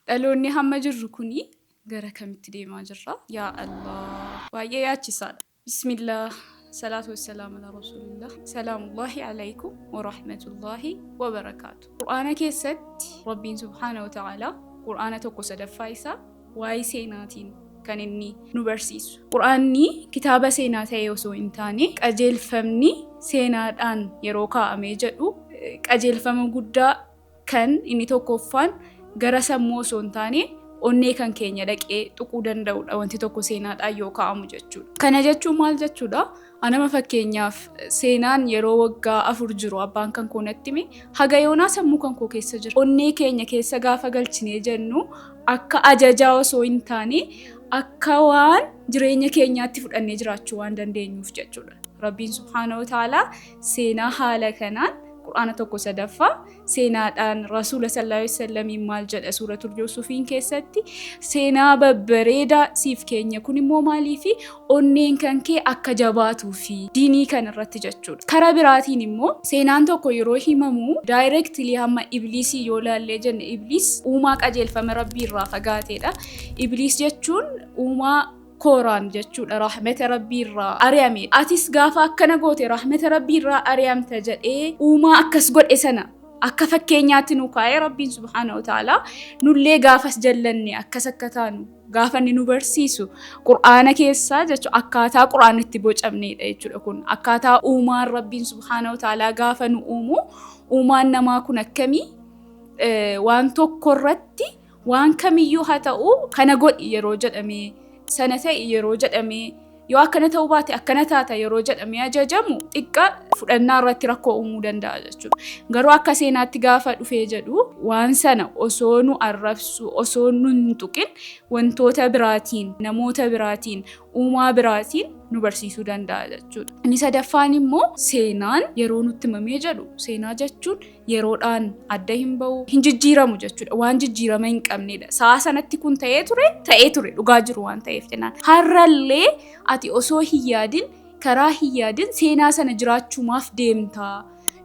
Dhaloonni hamma jirru kuni gara kamitti deemaa jirra? Yaa Allah! Baay'ee yaachisaadha. Bismillah, salaatu wassalaam ala rasuulillah. Salaamullahi alaykum wa rahmatullahi wa barakaatu. Qur'aana keessatti Rabbiin subhaana wa ta'aalaa Qur'aana tokko sadaffaa isaa waa'ee seenaatiin kan inni nu barsiisu. Qur'aanni kitaaba seenaa ta'ee osoo hin taane qajeelfamni seenaadhaan yeroo kaa'amee jedhu qajeelfama guddaa kan inni tokkoffaan gara sammuu osoo hin taane onnee kan keenya dhaqee tuquu danda'udha wanti tokko seenaadhaan yoo kaa'amu jechuudha. Kana jechuun maal jechuudha? Anama fakkeenyaaf seenaan yeroo waggaa 4 jiru abbaan kan koo natti hime haga yoonaa sammuu kan koo keessa jira. Onnee keenya keessa gaafa galchinee jennu akka ajajaa osoo hin taane akka waan jireenya keenyaatti fudhannee jiraachuu waan dandeenyuuf jechuudha. Rabbiin subhaanahu wa ta'aalaa seenaa haala kanaan Qur'aana tokko sadaffaa seenaadhaan Rasuula sallallahu alaihi wasallamiin maal jedha suuratul Yuusufiin keessatti seenaa babbareedaa siif keenya kun immoo maaliifi onneen kan kee akka jabaatuu fi diinii kan irratti jechuudha. Karaa biraatiin immoo seenaan tokko yeroo himamu daayireektilii hamma ibliisii yoo laallee jenne ibliis uumaa qajeelfama rabbii irraa fagaateedha. Ibliis jechuun uumaa kooraan jechuudha rahmata rabbii irraa ari'ame. Atis gaafa akkana goote rahmata rabbii irraa ari'amta jedhee uumaa akkas godhe sana akka fakkeenyaatti nu kaa'ee rabbiin subhaanahu wa ta'aalaa nullee gaafas jallanne akkas akka taanu gaafa inni nu barsiisu qur'aana keessaa jechuudha akkaataa qur'aanni itti bocamneedha jechuudha kun akkaataa uumaan rabbiin subhaanahu wa ta'aalaa gaafa nu uumu uumaan namaa kun akkamii waan tokko irratti waan kamiyyuu haa ta'u kana godhi yeroo jedhamee sana ta'i yeroo jedhamee yoo akkana ta'uu baate akkana taata yeroo jedhamee ajajamu xiqqa fudhannaa irratti rakkoo uumuu danda'a jechuudha. Garuu akka seenaatti gaafa dhufee jedhu waan sana osoo nu arrabsu osoo nu hin tuqin wantoota biraatiin namoota biraatiin uumaa biraatiin nu barsiisuu danda'a jechuudha. Inni sadaffaan immoo seenaan yeroo nutti himamee jedhu seenaa jechuun yeroodhaan adda hin ba'u, hin jijjiiramu jechuudha. Waan jijjiirama hin qabnedha. Sa'a sanatti kun ta'ee ture, ta'ee ture dhugaa jiru waan ta'eef jennaan. Har'allee ati osoo hin yaadin, karaa hin yaadin seenaa sana jiraachumaaf deemta.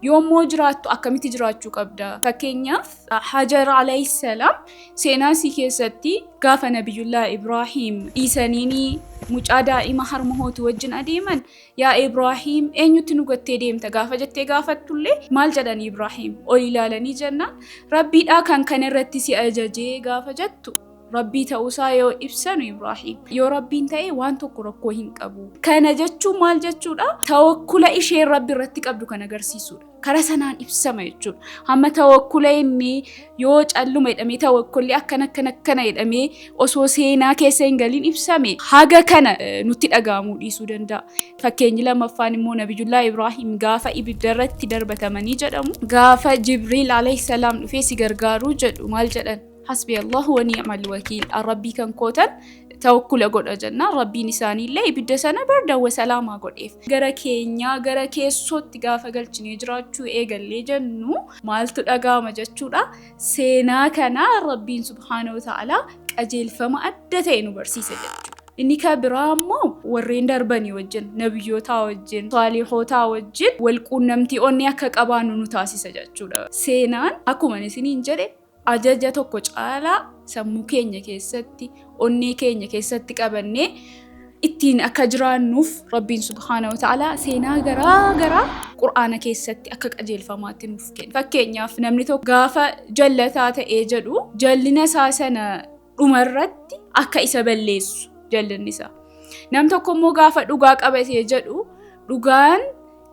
Yoommoo jiraattu akkamitti jiraachuu qabda? Fakkeenyaaf Hajar alayhi salaam seenaa isii keessatti gaafa Nabiyyullaa Ibraahiim dhiisaniini mucaa daa'ima harma hootu wajjin adeeman Yaa Ibraahiim eenyutti nu gattee deemta gaafa jettee gaafattullee maal jedhan Ibraahiim ol ilaalanii jennaan Rabbiidhaa kan kana irratti si ajajee gaafa jettu Rabbii ta'uusaa yoo ibsanu Ibraahiim yoo Rabbiin ta'e waan tokko rakkoo hin qabu. Kana jechuun maal jechuudha? Tawakkula isheen Rabbi irratti qabdu kan agarsiisudha. Kara sanaan ibsama jechuudha. Hamma tawakkula inni yoo calluma jedhamee tawakkulli akkana akkana akkana jedhamee osoo seenaa keessa hin galin ibsame haga kana nutti dhaga'amuu dhiisuu danda'a. Fakkeenyi lammaffaan immoo Nabiyyullaa Ibraahim gaafa ibidda irratti darbatamanii jedhamu gaafa Jibriil alayhi salaam dhufee si gargaaruu jedhu maal jedhan? Hasbi Allahu wa ni'mal wakiil. Rabbii kan kootan tawakkula godha jennaan rabbiin isaaniillee ibidda sana bardan wa salaamaa godheef. Gara keenyaa gara keessootti gaafa galchinee jiraachuu eegallee jennu maaltu dhaga'ama jechuudha. Seenaa kana rabbiin subhaanahu wa ta'aalaa qajeelfama adda ta'e nu barsiisa jechuudha. Inni kan biraa immoo warreen darbanii wajjin, nabiyyootaa wajjin, saalihootaa wajjin wal quunnamtii onnee akka qabaannu nu taasisa jechuudha. Seenaan akkuma isiniin jedhe ajaja tokko caalaa sammuu keenya keessatti, onnee keenya keessatti qabannee ittiin akka jiraannuuf Rabbiin subhaanahu wa ta'aalaa seenaa garaa garaa Qur'aana keessatti akka qajeelfamaatti nuuf kenna. Fakkeenyaaf namni tokko gaafa jallataa ta'ee jedhu jallina isaa sana dhumarratti akka isa balleessu jallinni isaa. Nam tokko immoo gaafa dhugaa qabatee jedhu dhugaan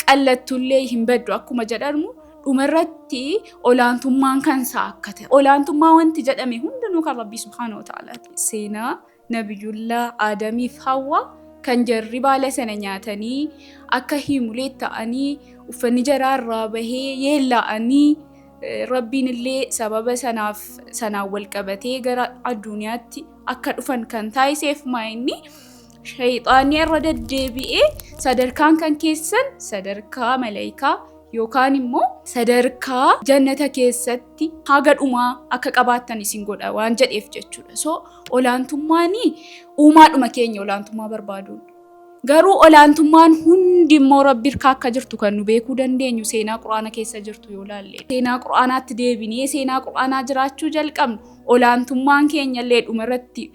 qallattullee hin baddu akkuma jedhamu dhumarratti olaantummaan kan isaa akka ta'e. Olaantummaa wanti jedhame hundinuu kan Rabbii subhaanahu wa ta'alaati. Seenaa Nabiyyullaa Aadamiif Hawwaa kan jarri baala sana nyaatanii akka himulee ta'anii uffanni jaraa irraa bahee yeellaa'anii Rabbiin illee sababa sanaaf sanaan wal qabatee gara addunyaatti akka dhufan kan taasiseef maa inni shayxaanni irra deddeebi'ee sadarkaan kan keessan sadarkaa malaayikaa yookaan immoo sadarkaa jannata keessatti haga dhumaa akka qabaattan isin godha waan jedheef jechuudha. So olaantummaan uumaadhuma keenya olaantummaa barbaaduun. Garuu olaantummaan hundi immoo Rabbi irkaa akka jirtu kan nu beekuu dandeenyu seenaa Qur'aana keessa jirtu yoo laalle. Seenaa Qur'aanaatti deebinee seenaa Qur'aanaa jiraachuu jalqabnu olaantummaan keenya illee dhuma irratti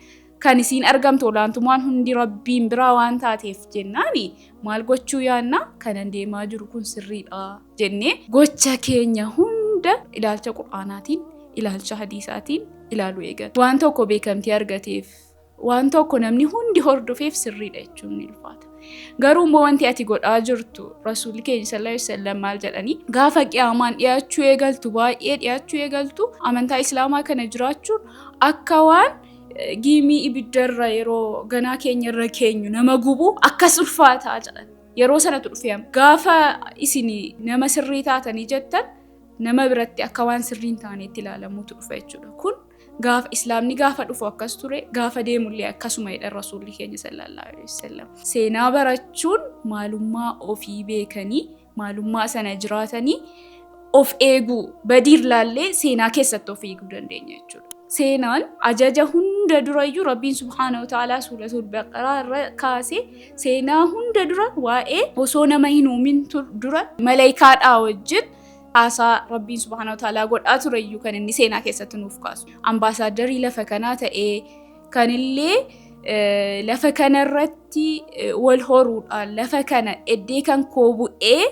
kan isiin argamtu olaantummaan hundi Rabbiin biraa waan taateef jennaani maal gochuu yaanna kanan deemaa jiru kun sirriidha jennee gocha keenya hunda ilaalcha Qur'aanaatiin ilaalcha hadiisaatiin ilaaluu eegala. Waan tokko beekamtii argateef waan tokko namni hundi hordofeef sirriidha jechuun ni ulfaata. Garuu immoo wanti ati godhaa jirtu Rasuulli keenya sallallahu alaihi wasallam maal jedhanii gaafa qiyaamaan dhiyaachuu eegaltu baay'ee dhiyaachuu eegaltu amantaa Islaamaa kana jiraachuun akka waan giimii ibiddarra yeroo ganaa keenya irra keenyu nama gubu akkas ulfaataa jedhan. Yeroo sanatu dhufee gaafa isin nama sirrii taatanii jettan nama biratti akka waan sirrii hin taanetti ilaalamuutu dhufa jechuudha. Kun gaafa Islaamni gaafa dhufu akkas ture, gaafa deemullee akkasuma jedhan Rasuulli keenya sallallahu alaihi wasallam. Seenaa barachuun maalummaa ofii beekanii, maalummaa sana jiraatanii of eeguu, badiir laallee seenaa keessatti of eeguu dandeenya jechuudha. Seenaan ajaja hunda durayyuu Rabbiin subhaanahu wa ta'aalaa suuratul Baqaraa irra kaasee seenaa hunda dura waa'ee osoo nama hin uumin dura malayikaadhaa wajjin haasaa Rabbiin subhaanahu wa ta'aalaa godhaa tureyyuu kan inni seenaa keessatti nuuf kaasu. Ambaasaaddarii lafa kanaa ta'ee kanillee lafa kanarratti wal horuudhaan lafa kana eddee kan koo bu'ee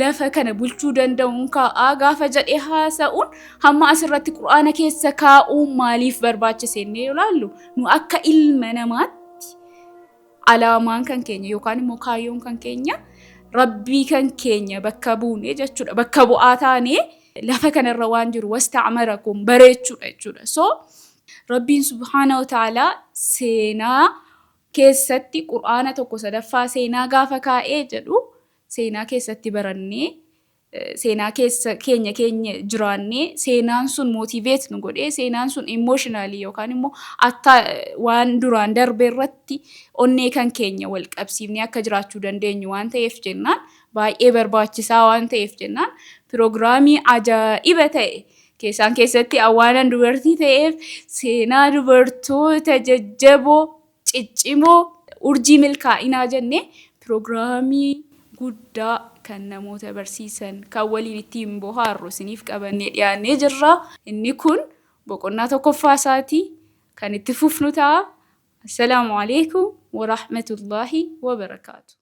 lafa kana bulchuu danda'uun kaa'aa gaafa jedhee haasa'uun hamma asirratti Qur'aana keessa kaa'uun maaliif barbaachise jennee yoo ilaallu nu akka ilma namaatti alaamaan kan keenya yookaan immoo kaayyoon kan keenya Rabbii kan keenya bakka buune jechuudha. Bakka bu'aa taanee lafa kanarra waan jiru wasta'amarakum bareechuudha jechuudha. So Rabbiin subhaana wa ta'aalaa seenaa keessatti Qur'aana tokko sadaffaa seenaa gaafa kaa'ee jedhu seenaa keessatti barannee seenaa keessa keenya keenya jiraannee seenaan sun motivate nu godhee seenaan sun emotionally yookaan immoo atta waan duraan darbe irratti onnee kan keenya wal qabsiifnee akka jiraachuu dandeenyu waan ta'eef jennaan baay'ee barbaachisaa waan ta'eef jennaan piroogiraamii ajaa'iba ta'e keessaan keessatti awwaanan dubartii ta'eef seenaa dubartoota jajjaboo ciccimoo urjii milkaa'inaa jennee piroogiraamii guddaa kan namoota barsiisan kan waliin ittiin bohaarru isiniif qabannee dhiyaannee jirra. Inni kun boqonnaa tokkoffaa isaati kan itti fufnu ta'a. Assalaamu alaikum wa rahmatullahi wa barakaatu.